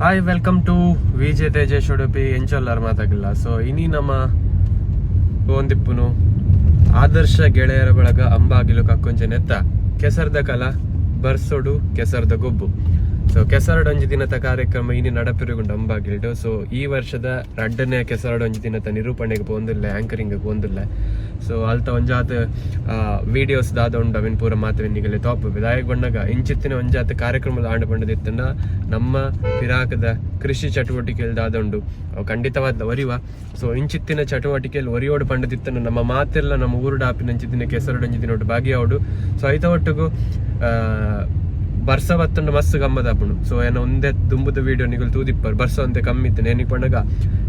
Hi, welcome to VJ Tejesh Udupi. ಎಂಚೊಲ್ಲಾರ್ ಮಾತಾಗಿಲ್ಲ. ಸೊ ಇನಿ ನಮ್ಮ ಒಂದಿಪ್ಪುನು ಆದರ್ಶ ಗೆಳೆಯರ ಬಳಗ ಅಂಬಾಗಿಲು ಕಕ್ಕೊಂಚೆ ನೆತ್ತ ಕೆಸರ್ದ ಕಲ ಬರ್ಸೊಡು ಕೆಸರ್ದ ಗೊಬ್ಬು. ಸೊ ಕೆಸರಡೊಂಜಿ ದಿನದ ಕಾರ್ಯಕ್ರಮ ಇನಿ ನಡಪಿರುಗುಂಡು ಅಂಬಾಗಿಲ್ಡು. ಸೊ ಈ ವರ್ಷದ ರಡ್ಡನೇ ಕೆಸರಡೊಂಜಿ ದಿನದ ನಿರೂಪಣೆಗೆ ಪೋಂದಿಲ್ಲ, ಆಂಕರಿಂಗ್ ಪೋಂದಿಲ್ಲ. ಸೊ ಅಲ್ತ ಒಂಜಾತ್ ವಿಡಿಯೋಸ್ ದಾದ ಉಂಡು, ಅವಿನ್ ಪೂರ ಮಾತವಿನಿಗಲೆ ಟಾಪ್ ವಿದಾಯಕ ಬಣ್ಣಗ. ಇಂಚಿತ್ತಿನ ಒಂಜಾತ್ ಕಾರ್ಯಕ್ರಮದ ಆಂಡ ಪಂಡದಿತ್ತಂಡ ನಮ್ಮ ಪಿರಾಕದ ಕೃಷಿ ಚಟುವಟಿಕೆಲ್ ದಾದ ಉಂಡು, ಅವು ಖಂಡಿತವಾದ ಒರಿವ. ಸೊ ಇಂಚಿತ್ತಿನ ಚಟುವಟಿಕೆಯಲ್ಲಿ ಒರಿಯೋಡು ಪಂಡದಿತ್ತನ ನಮ್ಮ ಮಾತೆಲ್ಲ ನಮ್ಮ ಊರುಡು ಆಪಿನಂಚಿತ್ತಿನ ಕೆಸರುಡೊಂಜಿ ದಿನೊಟ್ಟು ಭಾಗಿಯಾವಡು. ಸೊ ಐತ ಒಟ್ಟುಗು ಬರ್ಸ ಬತ್ತಂಡ ಮಸ್ತ್ ಗಮ್ಮದಾಪುಂಡು. ಸೊ ಏನ ಒಂದೇ ದುಂಬುದ ವಿಡಿಯೋ ನಿಗಲ್ ತೂದಿಪ್ಪರ್, ಬರ್ಸ ಒಂತೆ ಕಮ್ಮಿ ಇತ್ತು. ಏನಿಗೆ ಪಂಡಗ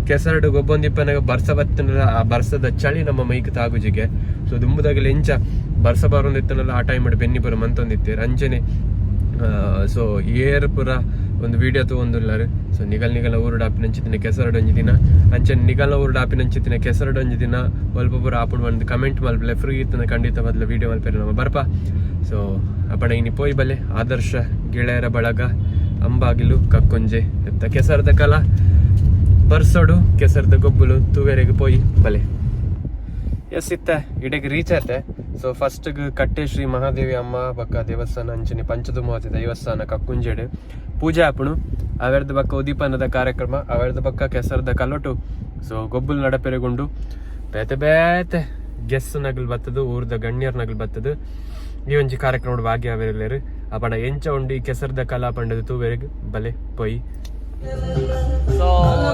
ಕೆಸರಡು ಗೊಬ್ಬೊಂದಿಪ್ಪನಾಗ ಬರ್ಸ ಬತ್ತಂಡ ಆ ಬರ್ಸದ ಚಳಿ ನಮ್ಮ ಮೈಕ್ ತಾಗುಜಿಗೆ. ಸೊ ದುಂಬುದಾಗಲ ಎಂಚ ಬರ್ಸ ಬರೊಂದಿತ್ತನಲ್ಲ, ಆ ಟೈಮ್ ಬೆನ್ನಿ ಪೂರ ಮಂತೊಂದಿತ್ತೇರ್ ಅಂಚನೆ. ಸೊ ಏರ್ ಪೂರ ಒಂದು ವಿಡಿಯೋ ತಗೊಂದುಲ್ಲಾರು. ಸೊ ನಿಗಲ್ ನಿಗಲ ಊರುಡು ಆಪಿನಂಚಿತ್ತಿನ ಕೆಸರಡೊಂಜಿ ದಿನ, ಅಂಚನೆ ನಿಗಲ ಊರುಡು ಆಪಿನಂಚಿತ್ತಿನ ಕೆಸರಡೊಂಜಿ ದಿನ ಒಲ್ಪ ಪೂರ ಆಪುಂಡು ಒಂದು ಕಮೆಂಟ್ ಮಲ್ಪಲೆ. ಫ್ರೀ ಇತ್ತಂದ ಖಂಡಿತ ಬದಲ ವಿಡಿಯೋ ಮಲ್ಪೆರೆ ನಮ್ಮ ಬರ್ಪ. ಸೊ ಅಪಣ ಇನಿ ಪೋಯ್ ಬಲೆ ಆದರ್ಶ ಗೆಳೆಯರ ಬಳಗ ಅಂಬಾಗಿಲು ಕಕ್ಕೊಂಜೆ ಎತ್ತ ಕೆಸರದ ಕಲ ಬರ್ಸೋಡು ಕೆಸರದ ಗೊಬ್ಬುಲು ತೂವೆರೆಗ್ ಪೋಯಿ ಬಲೆ. ಎಸ್, ಇತ್ತ ಇಡೆಗ್ ರೀಚ್ ಆತೆ. ಸೊ ಫಸ್ಟ್ ಕಟ್ಟೆ ಶ್ರೀ ಮಹಾದೇವಿ ಅಮ್ಮ ಬಕ್ಕ ದೇವಸ್ಥಾನ, ಅಂಚನೆ ಪಂಚದುಮೋತಿ ದೇವಸ್ಥಾನ ಕಕ್ಕುಂಜೆಡ್ ಪೂಜೆ ಆಪುಣು. ಅವೆರ್ದ ಬಕ್ಕ ಉದೀಪನದ ಕಾರ್ಯಕ್ರಮ, ಅವೆರ್ದ ಬಕ್ಕ ಕೆಸರದ ಕಲೊಟು ಸೊ ಗೊಬ್ಬುಲ್ ನಡಪೆರೆಗುಂಡು. ಬೇತೆ ಬೇತೆ ಗೆಸ್ ನಗಲ್ ಬತ್ತದು, ಊರ್ದ ಗಣ್ಯರ್ ನಗಲ್ ಬತ್ತದು. ಈ ಒಂಜಿ ಕಾರ್ಯಕ್ರಮ ಭಾಗ್ಯ ಅವೆರ್ಲೇರು. ಅಪಣ ಎಂಚ ಉಂಡು ಈ ಕೆಸರದ ಕಲಾ ಪಂಡದು ತೂವೆರೆಗ್ ಬಲೆ ಪೊಯ್. ಸೊ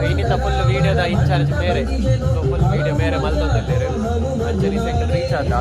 ಇನ್ನಿತ ಫುಲ್ ವಿಡಿಯೋದ ಇನ್ಚಾರ್ಜ್ ಮೇರೆ. ಸೊ ಫುಲ್ ವಿಡಿಯೋ ಮೇರೆ ಮಲ್ತೊಂದಿಲ್ಲೇರು. ಅಂಚ ರೀಸೆಂಟ್ ರೀಚ್ ಆದ.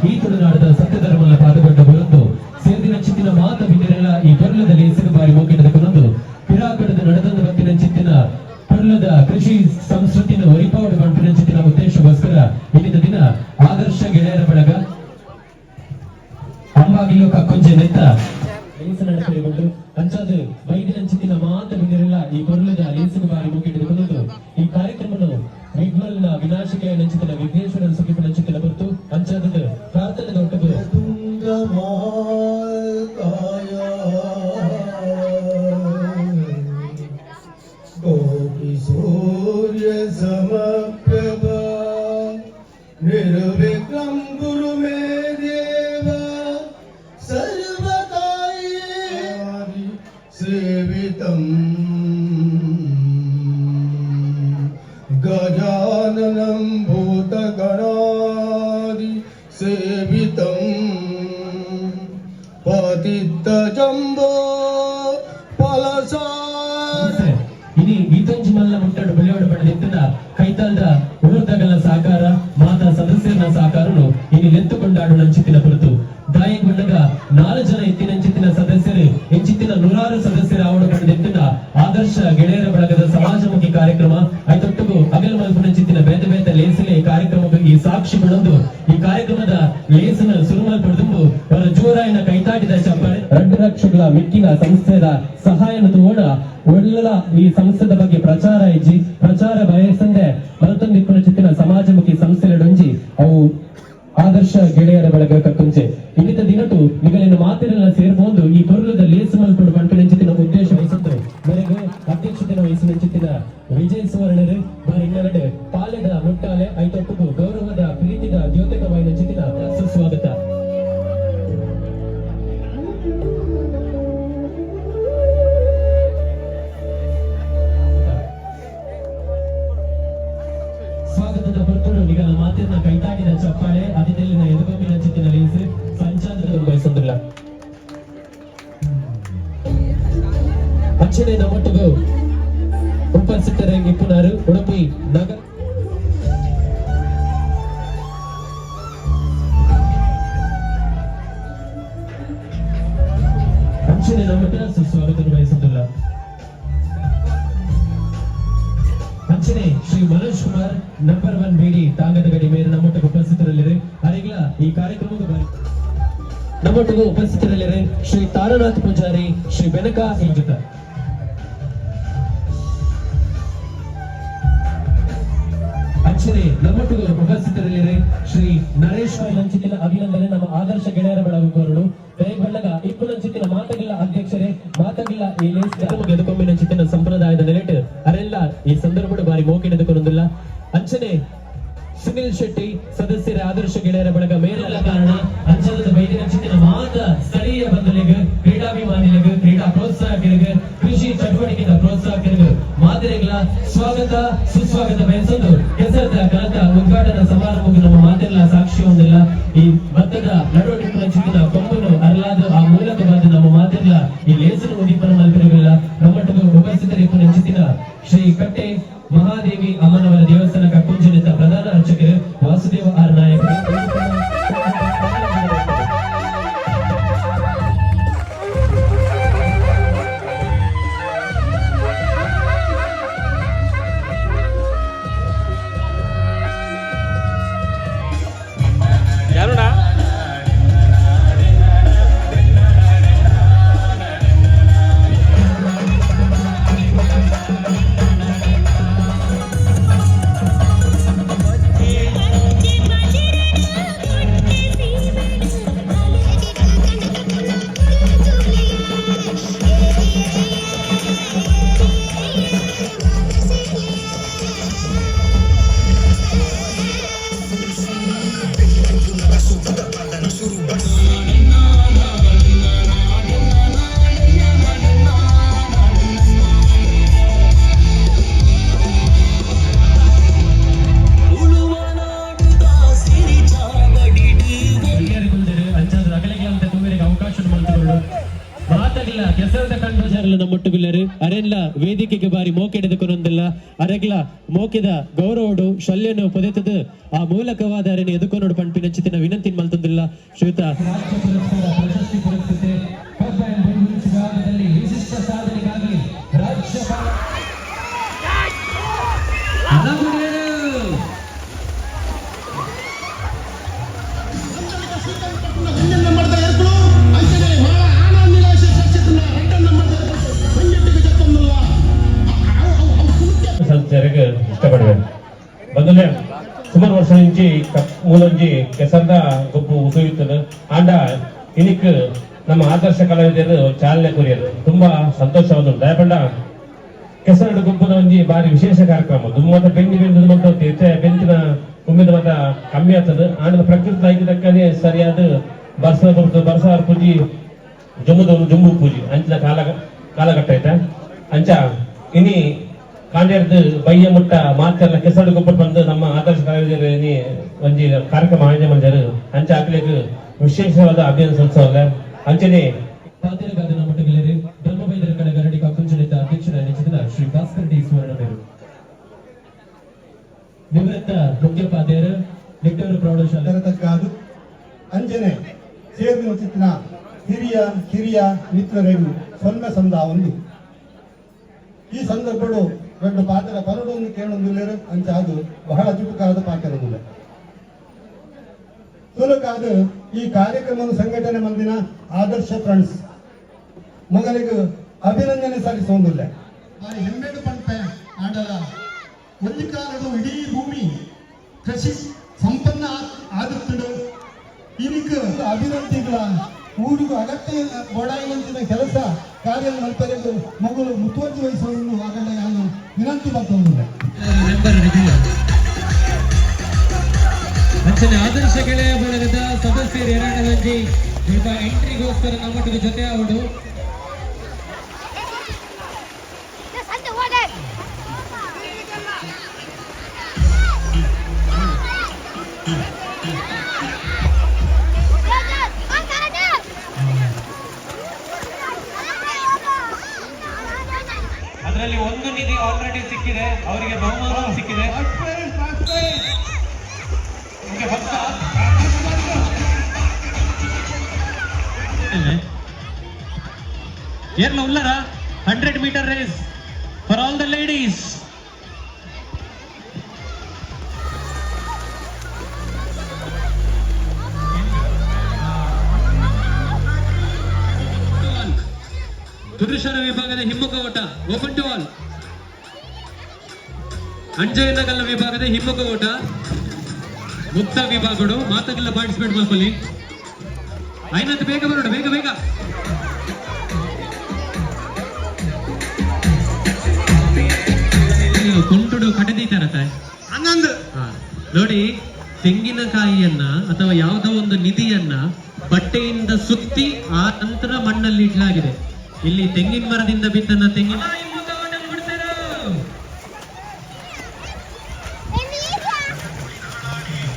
ಈ ತುಳುನಾಡದ ಸತ್ಯಧರ್ಮನ ಪಾದಗೊಂಡ ಬರೊಂದು ಸೇರ್ದಿನ ಚಿತ್ತಿನ ಮಾತ ಬಿದಿರೆಲ್ಲ ಈ ಪೊರ್ಲದ ಲೇಸಿನ ಬಾರಿ ಮೋಕೆಟದ ಕೊನೊಂದು ಪಿರಾಕಡದ ನಡೆದಂದು ಬತ್ತಿನ ಚಿತ್ತಿನ ಪೊರ್ಲದ ಕೃಷಿ ಸಂಸ್ಕೃತಿನ ಒರಿಪಾವಡು ಪನ್ಪಿನ ಚಿತ್ತಿನ ಉದ್ದೇಶಕ್ಕೋಸ್ಕರ ಇಂದಿನ ದಿನ ಆದರ್ಶ ಗೆಳೆಯರ ಬಳಗ ಅಂಬಾಗಿಲು ಕಕ್ಕೊಂಜೆ ನೆತ್ತ ಲೇಸು ನಡೆಸಿಕೊಂಡು ಅಂಚಾದ ಬೈದಿನ ಚಿತ್ತಿನ ಮಾತ ಬಿದಿರೆಲ್ಲ ಈ ಪೊರ್ಲದ ಲೇಸಿನ ಬಾರಿ ಮೋಕೆಟದ ಕೊನೊಂದು ಈ ಕಾರ್ಯಕ್ರಮನು ವಿಘ್ನಲ್ನ ವಿನಾಶಿಕೆಯ ನಂಚಿತನ ವಿಘ್ನೇಶ್ವರನ ಸುಖಿಪನ ನಂಚಿತನ ಹೊರತು ಅಂಚಾದದ ಪ್ರಾರ್ಥನೆ ದೊಡ್ಡದು. ತುಂಗಮಾಕಾಯ ಕೋಟಿ ಸೂರ್ಯ ಸಮಪ್ರಭಾ ನಿರ್ವಿಘ್ನಂ ಗುರು ಮೇ ದೇವ ಸರ್ವಕಾರ್ಯೇಷು ಸೇವಿತಂ ಗಜಾನನಂ ಭೂತಗಣಾದಿ ಸೇವಿತಂ ಪತಿತಜಂಬೋ ಫಲಸಾರ. ಇನಿ ಈತೊಂಜಿ ಮಲ್ಲ ಮುಟ್ಟಡು ಬೆಳೆಯೋಡು ಪಡೆದಿತ್ತದ ಕೈತಾಲ್ದ ಊರ್ದಗಲ ಸಹಕಾರ, ಮಾತಾ ಸದಸ್ಯರನ ಸಹಕಾರನು ಇನಿ ನೆತ್ತುಕೊಂಡಾಡು ನಂಚಿತ್ತಿನ ಹೊರತು ದಾಯಗೊಂಡಗ ನಾಲು ಜನ ಎತ್ತಿನಂಚಿತ್ತಿನ ಸದಸ್ಯರು ಎಂಚಿತ್ತಿನ ನೂರಾರು ಸದಸ್ಯರ ಆವಡು ಪಡೆದಿತ್ತದ ಆದರ್ಶ ಗೆಳೆಯರ ಬಳಗದ ಸಮಾಜಮುಖಿ ಕಾರ್ಯಕ್ರಮ ಐತೊಟ್ಟುಗು ಅಗಲ ಮಲ್ಪುನಂಚಿತ್ತಿನ ಬೇತೆ ಬೇತೆ ಲೇಸಲೆ ಈ ಕಾರ್ಯಕ್ರಮಕ್ಕೆ ಈ ಸಾಕ್ಷಿ ಬಿಡೊಂದು ಈ ಕಾರ್ಯಕ್ರಮದ ಲೇಸನ ಸುರುಮಲ್ ಪಡೆದುಂಬು ಅವರ ಜೋರಾಯಿನ ಕೈತಾಟಿದ ಚಪ್ಪಾಳೆ. ರಡ್ಡು ಲಕ್ಷಗಳ ಮಿಕ್ಕಿನ ಸಂಸ್ಥೆದ ಸಹಾಯನ ತೋಡ ಒಳ್ಳೆಯ ಈ ಸಂಸ್ಥೆದ ಬಗ್ಗೆ ಪ್ರಚಾರ ಇಜ್ಜಿ, ಪ್ರಚಾರ ಬಯಸಂದೆ ಮಲತೊಂದಿಪ್ಪುನ ಚಿತ್ತಿನ ಸಮಾಜಮುಖಿ ಸಂಸ್ಥೆಲೆಡೊಂಜಿ ಅವು ಆದರ್ಶ ಗೆಳೆಯರ ಬಳಗ ಕಕ್ಕುಂಚೆ. ಇನ್ನಿತ ದಿನಟು ನಿಗಲಿನ ಮಾತಿರೆಲ್ಲ ಸೇರ್ಬೋದು ಈ ಪೊರ್ಲದ ಲೇಸು ಮಲ್ಪಡು ಪಂಪಿನ ಚಿತ್ತಿನ ಉದ್ದೇಶ ವಹಿಸಿದ್ದು ಮೇರೆಗೆ ಅಧ್ಯಕ್ಷತೆನ ವಹಿಸಿನ ಚಿತ್ತಿನ ವಿಜಯ್ ಸುವರ್ಣರು ಬಾರಿ ಇನ್ನೆರಡು ಪಾಲೆದ ಮುಟ್ಟಾಲೆ ಐತೊಟ್ಟುಗು ಗೌರವದ ಪ್ರೀತಿದ ದ್ಯೋತಕವಾಯಿನ ಚಿತ್ತಿನ ಸುಸ್ವಾಗತ. ಸ್ವಾಗತದ ಪೊರ್ತುಡು ನಿಗಲ ಮಾತಿನ ಕೈತಾಟಿದ ಚಪ್ಪಾಳೆ. ಅತಿಥಿಲಿನ ಎದುಗೊಪ್ಪಿನ ಚಿತ್ತಿನ ಲೇಸು ಸಂಚಾಲಕರು ಬಯಸೊಂದಿಲ್ಲ. ಅಂಚನೆ ನಮ್ಮೊಟ್ಟಿಗೂ ಉಪಸ್ಥಿತರಾಗಿ ಇಪ್ಪುನಾರು ಉಡುಪಿ ನಗರ ಅಂಚನೆ ನಮ್ಮಟ್ಟಿನ ಸುಸ್ವಾಗತ ಬಯಸುತ್ತಿಲ್ಲ. ಅಂಚನೆ ಶ್ರೀ ಮನೋಜ್ ಕುಮಾರ್, ನಂಬರ್ 1 ಬೇಡಿ ತಾಂಗದ ಗಡಿ ಮೇರೆ ನಮ್ಮೊಟ್ಟಿಗೆ ಉಪಸ್ಥಿತರಲ್ಲಿರಿ. ಅರೆಗ್ಲ ಈ ಕಾರ್ಯಕ್ರಮಕ್ಕೆ ಬರಿ. ನಮ್ಮೊಟ್ಟಿಗೆ ಉಪಸ್ಥಿತರಲ್ಲಿರಿ ಶ್ರೀ ತಾರನಾಥ್ ಪೂಜಾರಿ, ಶ್ರೀ ಬೆನಕ ಇಂಜಿತ. ಅಂಚನೆ ನಮ್ಮೊಟ್ಟಿಗೆ ಉಪಸ್ಥಿತರಲ್ಲಿರಿ ಶ್ರೀ ನರೇಶ್ ನಂಚಿತಿನ ಅಭಿನಂದನೆ ನಮ್ಮ ಆದರ್ಶ ಗೆಳೆಯರ ಬಳಗ ಕೋರಡು ದಯಗೊಂಡಗ ಇಪ್ಪು ನಂಚಿತಿನ ಮಾತಗಿಲ್ಲ ಅಧ್ಯಕ್ಷರೇ ಮಾತಗಿಲ್ಲ ಈ ಲೇಸ್ ಗೆದುಕೊಂಬಿನ ಚಿತ್ತಿನ ಸಂಪ್ರದಾಯದ ನೆಲೆಟ್ ಅರೆಲ್ಲ ಈ ಸಂದರ್ಭದ ಬಾರಿ ಮೋಕಿಡೆದುಕೊಂದಿಲ್ಲ. ಅಂಚನೆ ಸುನಿಲ್ ಶೆಟ್ಟಿ ಸದಸ್ಯರ ಆದರ್ಶ ಗೆಳೆಯರ ಬಳಗ ಮೇರೆಲ್ಲ ಕಾರಣ ಅಂಚನದ ಬೈದಿನ ಚಿತ್ತಿನ ಮಾತ ಸ್ಥಳೀಯ ಬಂಧುಲಿಗೆ, ಕ್ರೀಡಾಭಿಮಾನಿಗಳಿಗೆ, ಕ್ರೀಡಾ ಪ್ರೋತ್ಸಾಹಕರಿಗೆ, ಕೃಷಿ ಚಟುವಟಿಕೆದ ಪ್ರೋತ್ಸಾಹಕರಿಗೆ ಮಾದರಿಗಳ ಸ್ವಾಗತ ಸುಸ್ವಾಗತ ಬಯಸೋದು. ಕೆಸರದ ಕನತ ಉದ್ಘಾಟನಾ ಸಮಾರಂಭಕ್ಕೆ ನಮ್ಮ ಮಾತೆಲ್ಲ ಸಾಕ್ಷಿ ಹೊಂದಿಲ್ಲ. ಈ ಭತ್ತದ ನಡುವಡಿಪುನ ಚಿತ್ತಿನ ಕೊಂಬನು ಅರಲಾದ ಆ ಮೂಲಕವಾದ ನಮ್ಮ ಮಾತೆಲ್ಲ ಈ ಲೇಸನು ಉದೀಪನ ಮಲ್ಪಿರಲಿಲ್ಲ. ನಮ್ಮೊಟ್ಟಿಗೆ ಉಪಸ್ಥಿತರಿಪ್ಪುನ ಚಿತ್ತಿನ ಶ್ರೀ ಕಟ್ಟೆ ಮಹಾದೇವಿ ಅಮ್ಮನವರ ದೇವಸ್ಥಾನ ಕಕ್ಕುಂಜನಿತ ಪ್ರಧಾನ ಅರ್ಚಕರು ವಾಸುದೇವ ಆರ್ ನಾಯಕರು. ಯಾರುಣ? ಅಂಚಾದ್ರ ಅಗಲಿಗೆ ಅಂತ ತೂವರಿಗೆ ಅವಕಾಶ ಮಾಡ್ತುಕೊಂಡು ಮಾತಾಗಿಲ್ಲ ಕೆಸರದ ಕಂಡು ನಮ್ಮೊಟ್ಟಿಗೆ. ನಮ್ಮೊಟ್ಟುಗುಲ್ಲರು ಅರೆನ್ಲ ವೇದಿಕೆಗೆ ಬಾರಿ ಮೋಕೆಡೆದ ಕೊನೊಂದಿಲ್ಲ. ಅರೆಗ್ಲ ಮೋಕೆದ ಗೌರವಡು ಶಲ್ಯನು ಪೊದೆತದು ಆ ಮೂಲಕವಾದ ಅರೆನ ಎದುಕೊನೋಡು ಪನ್ಪಿನಂಚಿತ್ತಿನ ವಿನಂತಿ ಮಲ್ತೊಂದಿಲ್ಲ. ಶ್ರೀಯುತ ರಾಜ್ಯ ಪುರಸ್ಕಾರ ಪ್ರಶಸ್ತಿ ಪುರಸ್ಕೃತೆ ಕಬ್ಬ್ ಅಂಡ್ ಬುಲ್ಬುಲ್ಸ್ ವಿಭಾಗದಲ್ಲಿ ವಿಶಿಷ್ಟ ಸಾಧನೆಗಾಗಿ ರಾಜ್ಯಪಾಲ ರಘುವೀರ್. ನಂಬರ್ದ ಎರ್ಕುಳು ಅಂಚನೆ ಮಾಳ ಆನ ನಿರಾಶೆ ಸಸ್ಯತನ ರಡ್ಡ ನಂಬರ್ದ ಒಂಜೆಟ್ಟಿಗೆ ಜತ್ತೊಂದುಲ್ಲ. ಸದಸ್ಯರಿಗೆ ಇಷ್ಟಪಡುವೆ. ಬಂದಲೆ ಸುಮಾರು ವರ್ಷ నుంచి ಮೂಲೊಂಜಿ ಕೆಸರ್ದ ಗೊಬ್ಬು ಉಸುಯುತ್ತದೆ. ಆಂಡ ಇನಿಕ್ ನಮ್ಮ ಆದರ್ಶ ಕಲಾವಿದರು ಚಾಲನೆ ಕೊರಿಯರು ತುಂಬಾ ಸಂತೋಷವನ್ನು. ದಯಪಂಡ ಕೆಸರಡು ಗೊಬ್ಬುದ ಒಂಜಿ ಬಾರಿ ವಿಶೇಷ ಕಾರ್ಯಕ್ರಮ. ದುಮ್ಮತ ಬೆಂದಿ ಬೆಂದು ಮಲ್ತ ಬೆಂತಿನ ಉಮ್ಮಿದ ಮತ ಕಮ್ಮಿ ಆಗ್ತದೆ. ಆಂಡ ಪ್ರಕೃತಿ ಐದು ತಕ್ಕನೆ ಸರಿಯಾದ ಬರ್ಸ ಬರ್ತದೆ. ಬರ್ಸ ಪೂಜಿ ಜಮ್ಮುದ ಜುಂಬು ಪೂಜಿ ಅಂಚಿನ ಕಾಲ ಕಾಲಘಟ್ಟ ಐತೆ. ಅಂಚ ಇನಿ ಕಾಂಡ್ಯರ್ದು ಬಯ್ಯ ಮುಟ್ಟ ಮಾತೆಲ್ಲ ಕೆಸರು ಗೊಬ್ಬರ ಬಂದು ನಮ್ಮ ಆದರ್ಶ ಕಲಾವಿದರು ಇನಿ ಒಂಜಿ ಕಾರ್ಯಕ್ರಮ ಆಯೋಜನೆ ಮಾಡಿದರು. ಅಂಚ ಅಕ್ಲೆಗ್ ವಿಶೇಷವಾದ ಅಭಿನಂದನೆ ಸಲ್ಲಿಸೋಲ್ಲ ಅಂಚನೆ. ಪಾತೆರಗಾದ ನಮ್ಮೊಟ್ಟುಗುಲ್ಲೆರ್ ಧರ್ಮಬೈದರ ಕಡೆ ಗರಡಿ ಕಕ್ಕುಂಚನಿತ ಅಧ್ಯಕ್ಷರಾದ ಶ್ರೀ ಭಾಸ್ಕರ್ ಡಿ ಸುವರ್ಣಮೇರು, ನಿವೃತ್ತ ಮುಖ್ಯೋಪಾಧ್ಯಾಯರು, ನಿಟ್ಟೂರು ಪ್ರೌಢಶಾಲೆ. ತರತಕ್ಕಾದು ಅಂಜನೆ ಸೇರಿದ ಚಿತ್ರ ಹಿರಿಯ ಕಿರಿಯ ಮಿತ್ರರಿಗೂ ಸೊನ್ನೆ ಸಂದ ಒಂದು ಈ ಸಂದರ್ಭಡು రెండు ಪಾತ್ರ ಪರಡೊಂದು ಕೇಳೊಂದುಲ್ಲೇರು. ಅಂಚ ಅದು ಬಹಳ ಚುಟುಕಾದ ಪಾತ್ರದುಲ್ಲ. ತುಲಕಾದ ಈ ಕಾರ್ಯಕ್ರಮದ ಸಂಘಟನೆ ಮಂದಿನ ಆದರ್ಶ ಫ್ರೆಂಡ್ಸ್ ಮೊದಲಿಗೆ ಅಭಿನಂದನೆ ಸಲ್ಲಿಸೋದಿಲ್ಲ. ಬಾರಿ ಹೆಮ್ಮೆಡು ಪಂಪೆ. ಆಂಡಲ ಒಂಜಿ ಕಾಲಡು ಇಡೀ ಭೂಮಿ ಕೃಷಿ ಸಂಪನ್ನ ಆಗುತ್ತಡು. ಇದಕ್ಕೆ ಅಭಿವೃದ್ಧಿಗಳ ಊರಿಗೂ ಅಗತ್ಯ ಬೋಡಾಯಿನಂಚಿನ ಕೆಲಸ ಕಾರ್ಯ ಮಲ್ಪರೆಗೂ ಮಗಳು ಮುತುವರ್ಜಿ ವಹಿಸುವುದನ್ನು ಆಗಲ್ಲ ನಾನು ವಿನಂತಿ ಮಾಡ್ತೊಂದಿಲ್ಲ. ಮೆಂಬರ್ ಅಂಚನೆ ಆದರ್ಶ ಗೆಳೆಯ ಬಳಗದ ಸದಸ್ಯರು ಎರಡರಂಜಿ ಈಗ ಎಂಟ್ರಿಗೋಸ್ಕರ ನಮ್ಮೊಟ್ಟಿಗೆ ಜೊತೆ ಅವಳು. ಸಂತೆ ಹೋದೆ. ಅದರಲ್ಲಿ ಒಂದು ನಿಧಿ ಆಲ್ರೆಡಿ ಸಿಕ್ಕಿದೆ, ಅವರಿಗೆ ಬಹುಮಾನ ಸಿಕ್ಕಿದೆ. Okay, first ಏರ್ಲ ಉಲ್ಲರ 100 meter race for all the ladies. ಪುರುಷರ ವಿಭಾಗದ ಹಿಮ್ಮುಖ ಓಟ ಓಪನ್ ಟು ಆಲ್. ಅಂಜಯನಗಲ್ಲ ವಿಭಾಗದ ಹಿಮ್ಮುಖ ಓಟ ಮುಕ್ತ ವಿಭಾಗಡು. ಮಾತಗಲ್ಲ ಪಾರ್ಟಿಸಿಪೇಟ್ ಮಾಡ್ಕೊಳ್ಳಿ. ಐನಂತ ಬೇಗ ಬರೋಣ, ಬೇಗ ಬೇಗ. ಕುಂಟುಡು ಕಟದೀತಾರ ತಾಯಿ. ಆನಂದ್. ನೋಡಿ, ತೆಂಗಿನಕಾಯಿಯನ್ನ ಅಥವಾ ಯಾವುದೋ ಒಂದು ನಿಧಿಯನ್ನ ಬಟ್ಟೆಯಿಂದ ಸುತ್ತಿ ಆ ನಂತರ ಮಣ್ಣಲ್ಲಿ ಇಡ್ಲಾಗಿದೆ. ಇಲ್ಲಿ ತೆಂಗಿನ ಮರದಿಂದ ಬಿದ್ದನ್ನ ತೆಂಗಿನ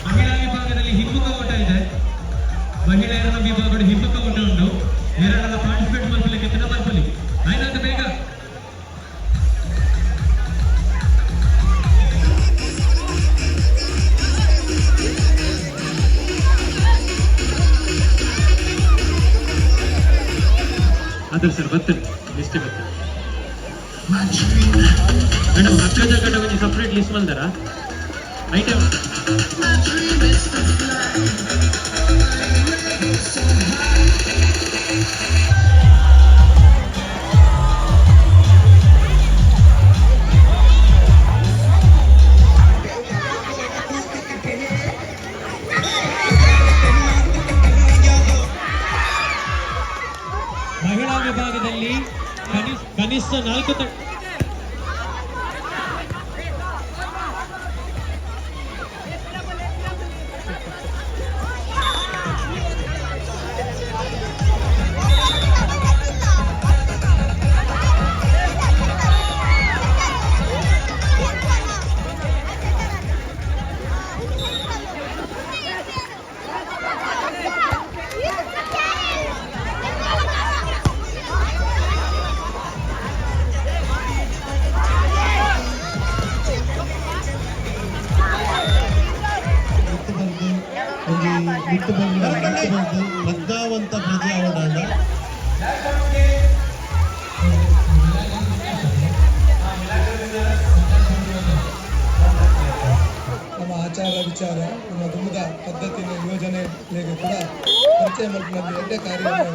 ಮಹಿಳಾ ವಿಭಾಗದಲ್ಲಿ ಹಿಮ್ಮುಖ ಓಟ ಇದೆ. ಮಹಿಳೆಯರ ವಿಭಾಗದ ಹಿಮ್ಮುಖ ಓಟ ಉಂಟು. ಎರಡರ ಪಾರ್ಟಿಸಿಪೇಟ್ ಮಲ್ಪಲಿಕ್ಕೆ ತಿನ್ನ ಮಲ್ಪಲಿ ಆಯ್ತು, ಬೇಗ. ಅದ್ರ ಸರ್ ಬರ್ತೇನೆ, ಲಿಸ್ಟ್ ಬರ್ತೇನೆ. ಮೇಡಮ್, ಅಕ್ಕ ಜಗಡ ಒಂಜಿ ಸಪ್ರೇಟ್ ಲಿಸ್ಟ್ ಮಲ್ದಾರ ಐಟಮ್. ಮಹಿಳಾ ವಿಭಾಗದಲ್ಲಿ ಕನಿಷ್ಠ ನಾಲ್ಕು ಮಿತ್ತು ಬಂದು ಪ್ರಜ್ಞಾವಂತ ಪ್ರಜೆ ಅವಡಾಂಡ. ನಮ್ಮ ಆಚಾರ ವಿಚಾರ, ನಮ್ಮ ದುಂಬದ ಪದ್ಧತಿನ ಯೋಜನೆಗಳಿಗೆ ಕೂಡ ಪರಿಚಯ ಮಲ್ಪುನಂಚ ಎಡ್ಡೆ ಕಾರ್ಯವನ್ನು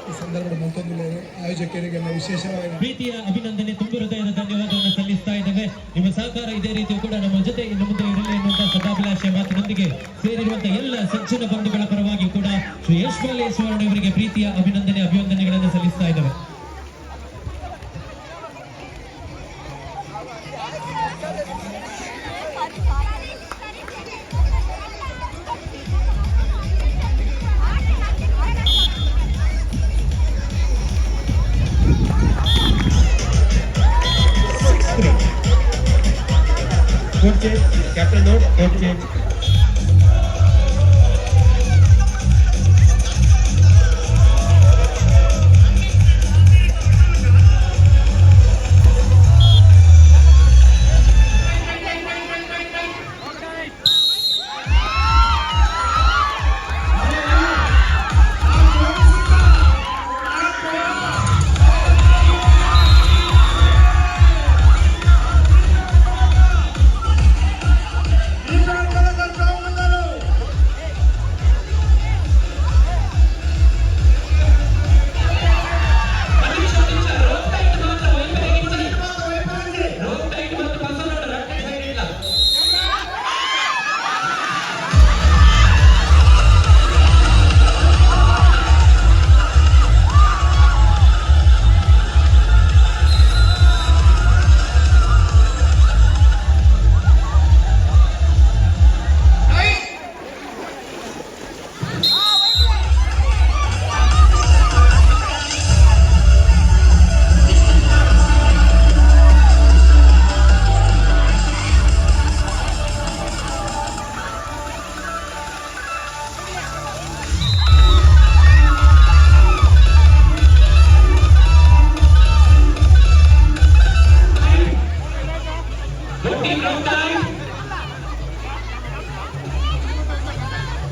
ಈ ಸಂದರ್ಭದ ಮಲ್ತೊಂದುಲ್ಲೆರ್. ಆಯೋಜಕರಿಗೆಲ್ಲ ವಿಶೇಷವಾಗಿ ಪ್ರೀತಿಯ ಅಭಿನಂದನೆ, ತುಂಬು ಹೃದಯದ ಧನ್ಯವಾದವನ್ನು ಸಲ್ಲಿಸ್ತಾ ಇದ್ದೇವೆ. ನಿಮ್ಮ ಸಹಕಾರ ಇದೇ ರೀತಿಯೂ ಕೂಡ ನಮ್ಮ ಜೊತೆ ಇನ್ನು ಮುಂದೆ ಇರಲಿ ಎನ್ನುವಂತಹ ಸದಾಭಿಲಾಷೆಯ ಮಾತಿನೊಂದಿಗೆ ಸೇರಿರುವಂತಹ ಎಲ್ಲ ಸಜ್ಜನ ಬಂಧುಗಳ ಪರವಾಗಿ ಕೂಡ ಶ್ರೀ ಯಶ್ಪಾಲ್ ಸುವರ್ಣ ಇವರಿಗೆ ಪ್ರೀತಿಯ ಅಭಿನಂದನೆ, ಅಭಿವಂದನೆಗಳನ್ನು ಸಲ್ಲಿಸ್ತಾ ಇದ್ದೇವೆ. 6-3. Court change, captain note, court change.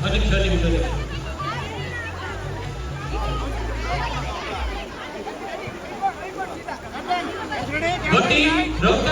ಒಂದು ನಿಮಿಷ, ಒಂದು ನಿಮಿಷ, ಒಂದು ನಿಮಿಷ. ಗೊತ್ತಿ, ರೊಕ್ಕ.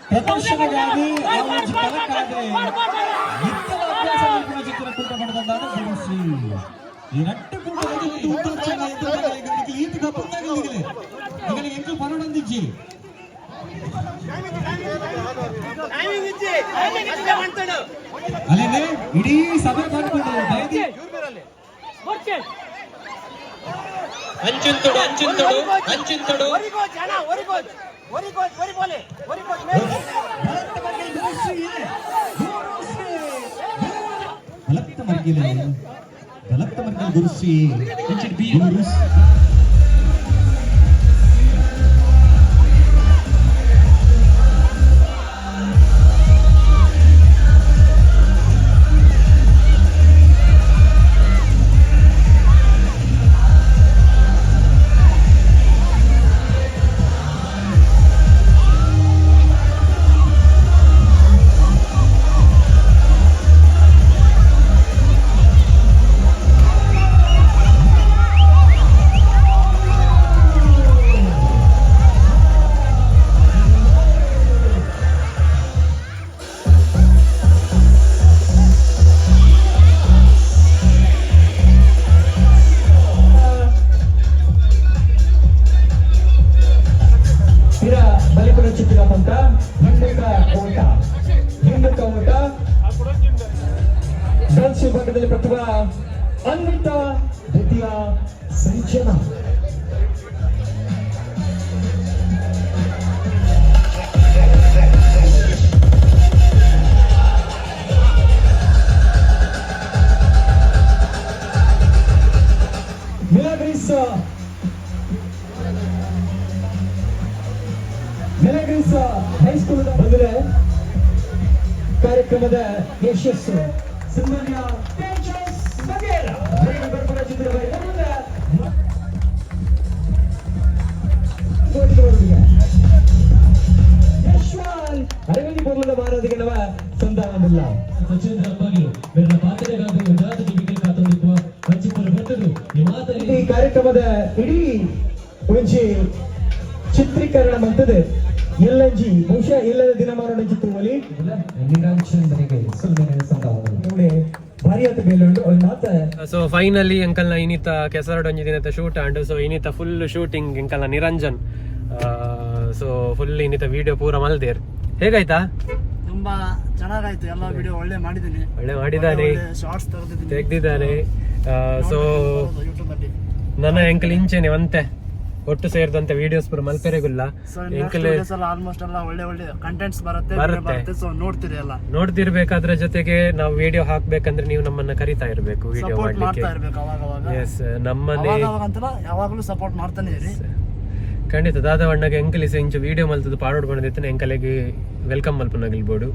ಪ್ರದರ್ಶನಗಾಗಿ ನಿತ್ಯದ ಅಭ್ಯಾಸ ಮಲ್ಪುನ ಚಿತ್ರ ಕೂಟ ಮಾಡಿದಂತಾದ ಗುರುಶ್ರೀ. ಈ ರಟ್ಟು ಕೂಟದಲ್ಲಿ ಒಂದು ಉತ್ತರ ಈತ ಕಪ್ಪುಂದಾಗಲಿಗೆ ನಿಗಳಿಗೆ ಎಂಕಲ್ ಪರೋಡಂದಿಜ್ಜಿ. ಅಲ್ಲೇ ಇಡೀ ಸಭೆ ಬಂದ್ಕೊಂಡು ಬೈದಿ. ಅಂಚಿಂತೊಡು ಅಂಚಿಂತೊಡು ಅಂಚಿಂತೊಡು. ಬಲತ್ತ ಮರ್ಗಿಲೆ ಬಲತ್ತ ಮರ್ಗಿಲೆ ಗುರುಶ್ರೀ ಗುರುಶ್ರೀ. ಪಿರ ಬಲಿಪುರ ಚಿತ್ರ ಪಂತ ಹಿಂದಕ ಓಟ ಹಿಂದಕ ಓಟ. ಗರ್ಲ್ಸ್ ವಿಭಾಗದಲ್ಲಿ ಪ್ರತಿಭಾ ಅನ್ವಿತಾ, ದ್ವಿತೀಯ ಸಂಚನ. ಮಿಲಾಗ್ರಿಸ್ ಮಿಲಾಗ್ರಿಸ್ ಹೈಸ್ಕೂಲ್ ಬಂದರೆ ಕಾರ್ಯಕ್ರಮದ ಯಶಸ್ಸು ಸನ್ಮಾನ್ಯ ತೇಜಸ್ ಬಗೇರ ಬರ್ಪುರ ಚಿತ್ರ ಮುಂದೆ ಯಶ್ವಾನ್ ಅರವಿಂದ್ ಪೂರ್ಣದ ಮಾರಾದಿಗಳವ ಸಂಧಾನವಿಲ್ಲ. ಸಚೇಂದ್ರ ಅಪ್ಪಾಗಿ ಬೆನ್ನ ಪಾತ್ರೆಗಾದ ಉದಾದ ಜೀವಿಗೆ ಕಾತೊಂದಿರುವ ವಂಚಿತರ ಬರ್ತದೆ. ಕಾರ್ಯಕ್ರಮದ ಇಡೀ ಒಂಜಿ ಚಿತ್ರೀಕರಣ ಮಂತದೆ ಎಲ್ಲಂಜಿ ಬಹುಶಃ ಎಲ್ಲದ ದಿನಮಾನ ಚಿತ್ರದಲ್ಲಿ ನಿರಂಜನ್ ಬರಿಗೆ ಸುಲ್ಮೆನೆ ಸಂದಾವನ. ನೋಡಿ, ಭಾರಿ ಆತ ಬೇಲೆ ಉಂಟು ಅವ್ಳು ಮಾತ. ಸೊ ಫೈನಲಿ ಅಂಕಲ್ನ ಇನಿತ ಕೆಸರಡ್ ಒಂಜಿ ದಿನದ ಶೂಟ್ ಆಂಡ್. ಸೊ ಇನಿತ ಫುಲ್ ಶೂಟಿಂಗ್ ಎಂಕಲ್ನ ನಿರಂಜನ್. ಸೊ ಫುಲ್ ಇನ್ನಿತ ವಿಡಿಯೋ ಪೂರ ಮಲ್ದೇರ್. ಹೇಗಾಯ್ತಾ? ತುಂಬಾ ಚೆನ್ನಾಗಾಯ್ತು. ಎಲ್ಲ ವಿಡಿಯೋ ಒಳ್ಳೆ ಮಾಡಿದ್ದೀನಿ. ಒಳ್ಳೆ ಮಾಡಿದ್ದಾನೆ. ಶಾರ್ಟ್ಸ್ ತೆಗೆದಿದ್ದೀನಿ. ತೆಗ್ದಿದ್ದಾನೆ. ಸೊ ಯೂಟ್ಯೂಬ್ ಅಲ್ಲಿ. ನನ್ನ ಎಂಕಲ್ ಇಂಚೆನೆ ಒಂತೆ ಒಟ್ಟು ಸೇರಿದಂತೆ ವಿಡಿಯೋಸ್ ಪೂರ ಮಲ್ಪೆರೆಗುಲ್ಲ. ಸೊ ಎಂಕಲ್ ವಿಡಿಯೋಸ್ ಎಲ್ಲ ಆಲ್ಮೋಸ್ಟ್ ಎಲ್ಲ ಒಳ್ಳೆ ಒಳ್ಳೆ ಕಂಟೆಂಟ್ಸ್ ಬರುತ್ತೆ video. ಬರುತ್ತೆ. ಬರುತ್ತೆ. ಸೊ ನೋಡ್ತೀರಿ ಎಲ್ಲ. ನೋಡ್ತಿರ್ಬೇಕಾದ್ರ ಜೊತೆಗೆ ನಾವು ವಿಡಿಯೋ ಹಾಕ್ಬೇಕಂದ್ರೆ ನೀವು ನಮ್ಮನ್ನ ಕರಿತಾ ಇರ್ಬೇಕು ವಿಡಿಯೋ ಸಪೋರ್ಟ್ ಮಾಡ್ಲಿಕ್ಕೆ. ಮಾಡ್ತಾ ಇರ್ಬೇಕು ಅವಾಗ ಅವಾಗ. ಎಸ್, ನಮ್ಮನೆ ಅವಾಗ ಅವಾಗ ಅಂತಲ್ಲ, ಯಾವಾಗಲೂ ಸಪೋರ್ಟ್ ಮಾಡ್ತಾನೆ ಇರಿ. ಖಂಡಿತ ದಾದವಣ್ಣಗೆ ಎಂಕಲಿಸ ಇಂಚ ವಿಡಿಯೋ ಮಲ್ತದ್ದು ಪಾಡೋಡ್ ಬಂದಿತ್ತು, ಎಂಕಲೆಗೆ welcome ಮಲ್ಪನಗಿಲ್ಬೋಡು.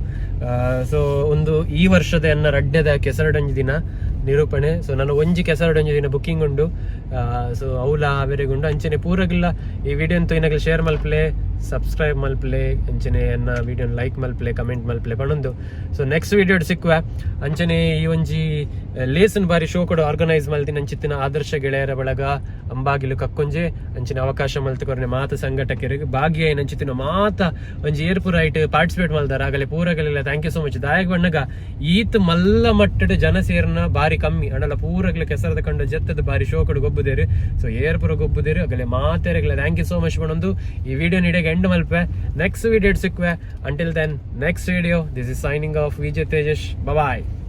ಸೊ ಒಂದು ಈ ವರ್ಷದ ಎನ್ನ ರಡ್ಡೆದ ಕೆಸರಡೊಂಜಿ ದಿನ ನಿರೂಪಣೆ. ಸೊ ನಾನು ಒಂಜಿ ಕೆಸರಡೊಂಜಿ ದಿನ ಬುಕ್ಕಿಂಗ್ ಉಂಡು. ಸೊ ಅವಲ ಆವೆರೆಗುಂಡು. ಅಂಚನೆ ಪೂರಗಿಲ್ಲ ಈ ವಿಡಿಯೋ ಅಂತೂ ಇನ್ನಾಗಲಿ ಶೇರ್ ಮಲ್ಪಲೆ, ಸಬ್ಸ್ಕ್ರೈಬ್ ಮಲ್ಪಲೆ, ಅಂಚನೆ ಎನ್ನ ವಿಡಿಯೋನ ಲೈಕ್ ಮಲ್ಪಲೆ, ಕಮೆಂಟ್ ಮಲ್ಪಲೆ ಪಣೊಂದು. ಸೊ ನೆಕ್ಸ್ಟ್ ವಿಡಿಯೋ ಸಿಕ್ಕುವ. ಅಂಚನೆ ಈ ಒಂಜಿ ಲೇಸನ್ ಬಾರಿ ಶೋ ಕೂಡ ಆರ್ಗನೈಸ್ ಮಲ್ತಿನ ಅಂಚಿತ್ತಿನ ಆದರ್ಶ ಗೆಳೆಯರ ಬಳಗ ಅಂಬಾಗಿಲು ಕಕ್ಕೊಂಜೆ, ಅಂಚಿನ ಅವಕಾಶ ಮಲ್ತು ಕೊರ್ನೆ ಮಾತ ಸಂಘಟಕರಿಗೆ, ಭಾಗ್ಯ ಏನಂಚಿತ್ತಿನ ಮಾತ ಒಂಜಿ ಏರ್ಪುರ ಐಟ್ ಪಾರ್ಟಿಸಿಪೇಟ್ ಮಲ್ದಾರ ಆಗಲೆ ಪೂರಗಲೆಲ್ಲ thank you so much. ದಾಯಕ್ ಬಣ್ಣಗ ಈತ್ ಮಲ್ಲ ಮಟ್ಟದ ಜನ ಸೇರ್ನ ಬಾರಿ ಕಮ್ಮಿ ಅಡಲ. ಪೂರಗಲ ಕೆಸರದ ಕಂಡ ಜತ್ತದ ಬಾರಿ ಶೋ ಕೊಡು ಗೊಬ್ಬುದೇರು. ಸೊ ಏರ್ಪುರ ಗೊಬ್ಬುದೇರು ಆಗಲೆ ಮಾತೆರೆಗಲ thank you so much ಪಣೊಂದು ಈ ವಿಡಿಯೋ ನೀಡಗೆ ಎಂಡ್ ಮಲ್ಪೆ. ನೆಕ್ಸ್ಟ್ ವಿಡಿಯೋ ಸಿಕ್ಕುವೆ. Until then, next video, this is signing off, Vijay Tejesh. Bye.